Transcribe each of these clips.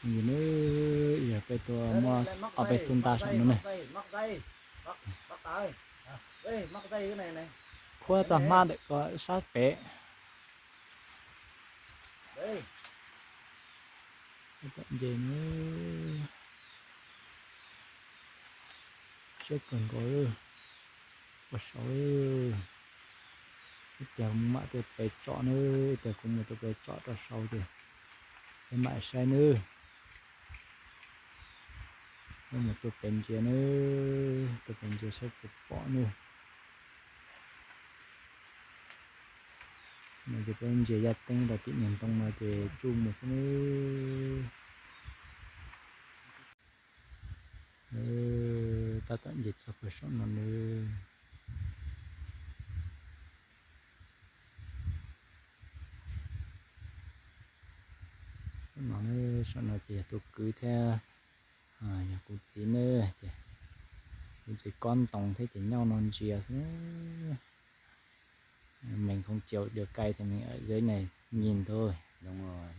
Yog peb tuaj muab ob peb xub ntab saum no ne. Khuab txoj hmab ntawm ko sab pem. Tom ntses na, siab kawg nkaus. Ua sau, ib pliag kuv mam tuaj pem tsom na, ib pliag kuv mus tuaj pem tsom rau sau ces peb mam saib nawb. Peb mus tuaj pem ntsia nawb, tuaj pem ntsia saib puas pom nawb. No ces peb ntsia yaj teeb rau tim niag ntoo no ces tsuj mus xwb nawb. Tab tom nce txog puag saum no nawb. Saum no, saum no ces yog tus kwv thiab, yog kuv txiv ne, ces kuv txiv kob ntoo thiab ces nyob no ntsia xwb. Mình không chịu được cây thì mình ở dưới này nhìn thôi. Đúng rồi.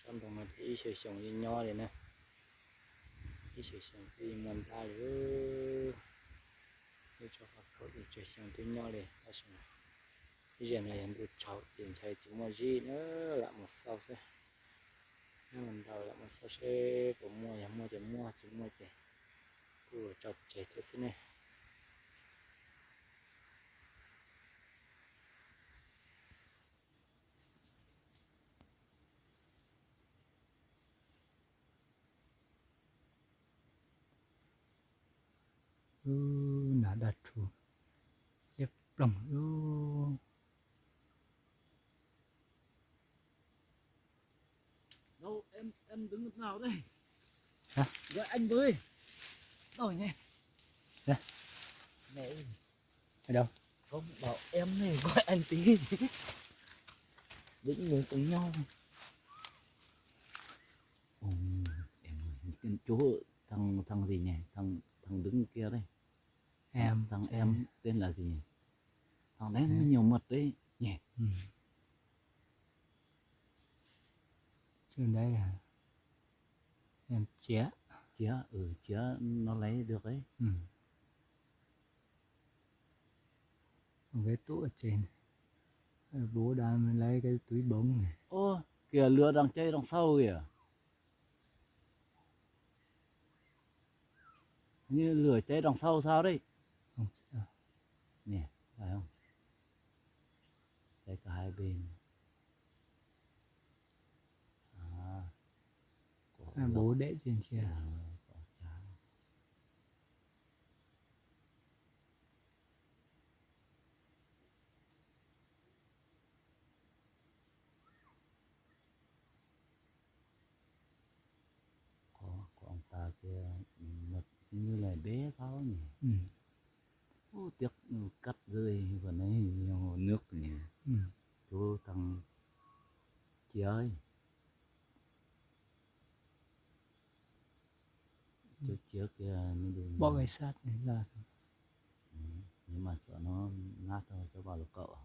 Tsob ntoo no ces ib xyoos xyoo yeej nyob li na, ib xyoos xyoo twb yeej muaj ntab li. Lub tsob qab khaum ib xyoos xyoo twb nyob li tab sis ib zaug no yog ntuj tsaus ces ntshai tsis muaj zib na, lam mus xauj xwb. Nyob mus ntaus lam mus xauj seb puas muaj, yog muaj ces muaj, tsis muaj ces kuj tso tseg thiab xwb ne. Ub, nas daj rhuv liab ploog ub. Đâu, em em đứng nào đây? Hả? Gọi anh với. Đâu nhỉ? Hả? Mẹ ơi. Ở đâu? Không, bảo em này gọi anh tí. Đứng người cùng nhau. Ồ, em ơi, chú thằng thằng gì nhỉ? Thằng thằng đứng kia đây. Em, thằng em tên là gì nhỉ? Thằng đấy nó nhiều mật đấy nhỉ? Ừ. Chứ đấy à? Em Chía. Chía, ừ, Chía nó lấy được đấy. Ừ. Cái tủ ở trên. Bố đang lấy cái túi bóng này. Ô, kìa lửa đang cháy đằng sau kìa. Hình như lửa cháy đằng sau sao đấy. Không cháy à? Nè, phải không? Cháy cả hai bên. À, có à, lửa. Bố để trên kia. À, có cháo. Có, có ông ta kia, mặt như là bé sao nhỉ? Ừ. Ú, tiếc, ừ, cắt rơi vừa nãy, nước nhỉ? Ừ. Chú thằng Chia ơi. Chú Chia kia nó đi. Bọ cái sắt này ra rồi. Ừ. Nếu mà sợ nó nát thôi, cháu vào lục cậu à?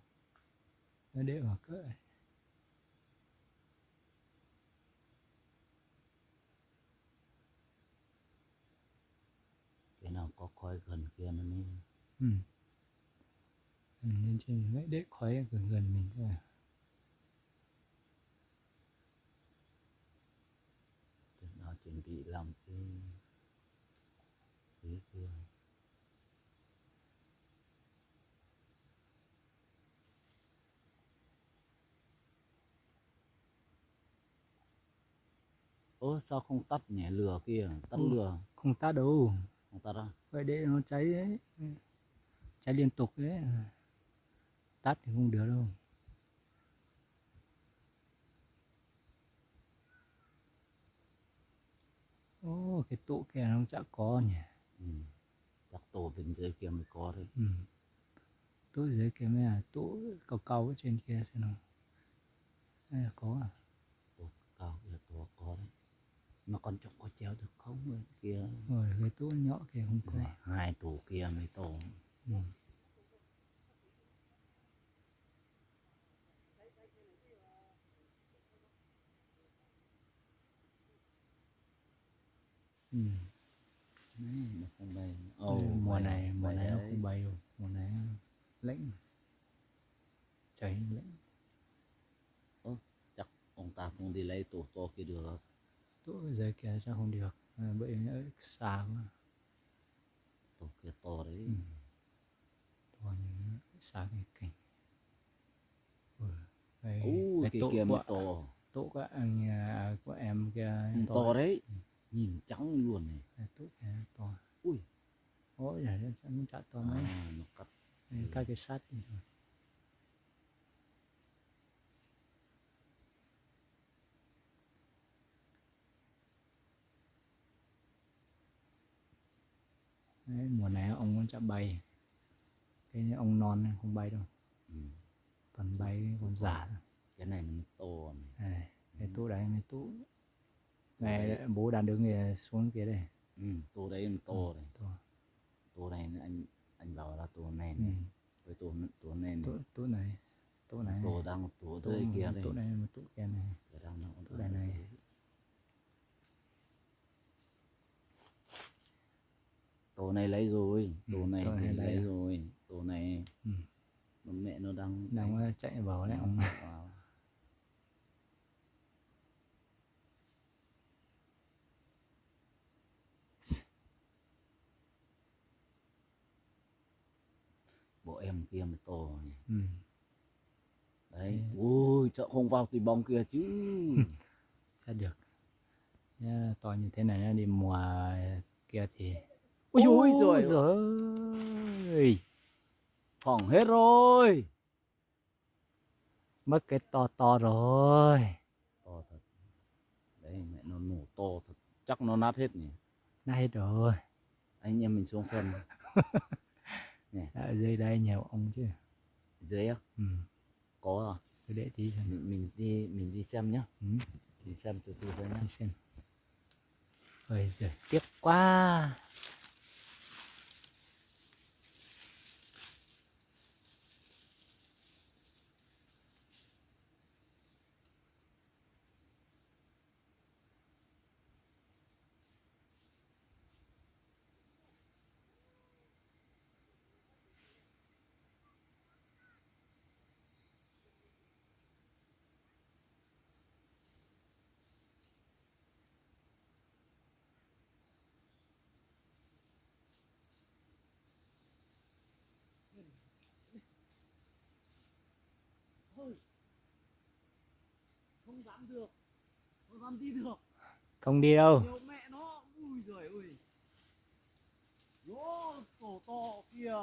Nó để vào cỡ. Cái nào có khói gần kia nó mới. Ừ. Nên trên phải để khói gần gần mình thôi. Chừng nào chuẩn bị làm cái, cái kia. Ơ, sao không tắt nhỉ? Lửa kìa, tắt lửa. Không tắt đâu. Không tắt à? Vậy để nó cháy đấy. Cháy liên tục đấy. Tắt thì không được đâu. Ồ, cái tủ kia nó chả có nhỉ? Ừ. Chắc tủ bên dưới kia mới có thôi. Ừ. Tủ dưới kia mới là tủ cầu cầu ở trên kia xem nào. Qos, qos, qos, mas qos ncauj qos cawv tus khoob kiag, tub nyob kiag hoob ko, hais tus kiag me tau. Mùa này, mùa này nó không bay, mùa này lạnh, trời lạnh. Ơ, chắc ông ta không đi lấy tổ to kia được. Tổ dưới kia chắc không được, bởi vì nó xa quá. Tổ kia to đấy. Ừ. To nhưng nó xa cái kênh. Ui, cái kia mới to. Tổ của anh, à, của em kia to. To đấy. Nhìn trắng luôn này. Cái tổ kia to. Ui. Ôi, giờ chắc nó chả to mấy. À, nó cắt. Cái, cái sắt đi rồi. Đấy, mùa này ông cũng chả bay. Cái ông non này không bay đâu. Ừ. Toàn bay con già thôi. Cái này nó to này. Này, cái tủ đấy, cái tủ. Tủ này đấy. Bố đang đứng kìa, xuống kia đây. Ừ, tủ đấy nó to này. To. Tủ này anh, anh bảo là tủ này này. Ừ. Với tủ, tủ này này. Tủ, tủ này. Tủ này. Tủ đang tủ dưới kia đây. Tủ này, một tủ kia này. Tủ đang, tủ này này. Tổ này lấy rồi, tổ này thì lấy rồi, tổ này. Nó mẹ nó đang, đang chạy vào đấy ông. Bộ em kia mới to nhỉ. Ừ. Đấy, ui, chợ không vào thì bóng kia chứ. Sao được. Nhá, to như thế này nó đi mùa kia thì. Ui, ui, ui, rồi. Rồi. Hỏng hết rồi. Mất cái to to rồi. To thật. Đấy, mẹ nó nổ to thật. Chắc nó nát hết nhỉ? Nát hết rồi. Anh em mình xuống xem. Nè. Ở dưới đây nhiều ông chứ. Dưới á? Ừ. Có à? Cứ để tí xem. Mình, mình đi, mình đi xem nhá. Ừ. Đi xem từ từ thôi nhá. Đi xem. Ôi giời, tiếc quá. Không dám được. Không dám đi được. Không đi đâu. Nhiều mẹ nó, ui giời ơi. Nó tổ to kia.